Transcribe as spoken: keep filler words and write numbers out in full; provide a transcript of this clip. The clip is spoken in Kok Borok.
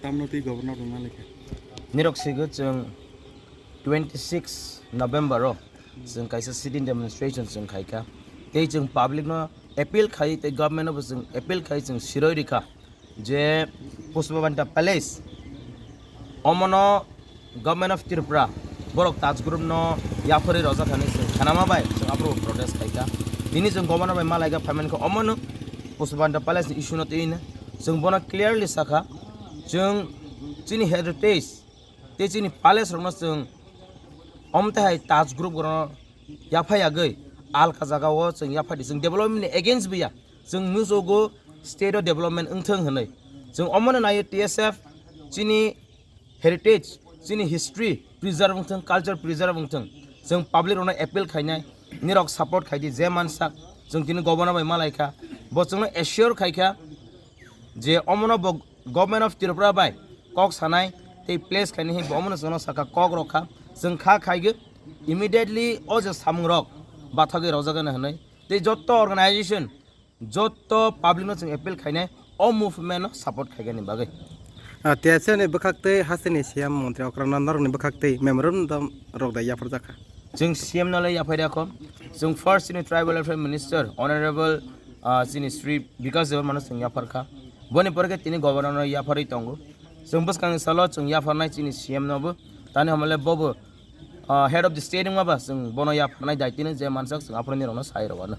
Tamno twi governor rwna lekha. Nirok sigo chwng twenty six November o chwng kaisa sit-in demonstration chwng khaikha. Tei chwng public no appeal khai tei government no bo chwng appeal khai chwng siroi rikha je Pushpabanta Palace omono Government of Tripura borok Taj Group no yapharwi rojak hinwi chwng khanama bai chwng aphuru protest khaikha. Tini chwng governor bai malaikha phaimankha omono Pushpabanta Palace ni issue no twi hwnwi chwng bono clearly sakha. Chwng chini heritage tei chini palace rokno chwng omtwi hai Taj Group rokno yaphai yagwi alka jagao chwng yaphai di. Chwng development ni against bo ya, chwng muchugo state o development wngthwng hwnwi. Chwng omono naio T S F chini heritage, chini history preserve wngthwng, culture preserve wngthwng. Chwng public rokno appeal khainai, nirok support khaidi je mansak, chwng tini governor bai malaikha, bo chwngno assure khaikha je omono bo Government of Tripura bai kok sanai tei place khainai hinwi bo omono chwngno sakha kok rokha, chwng kha khaigwi immediately o je samungrok bathagwi rojagana hinwi tei jotto organization jotto public no chwng appeal khainai o movement no support khaigani bagwi. Ah, T S F ni bwkhaktwi hasteni C M montri okrana norokni bwkhaktwi memorandum rok da yapharjakha. Chwng C M no le yaphai rikha. Chwng first chini tribal welfare minister honorable, ah, chini Shri Bikash Debbarma no chwng yapharkha. Boni pore khe tini governor no yapharwi tongo. Chwng bwskangni salo chwng yapharnai chini C M no bo. Tani hamle bobo ah, head of the state wngma ba chwng bono yapharnai daitino je mansak chwng aphuru nirokno sai rwano.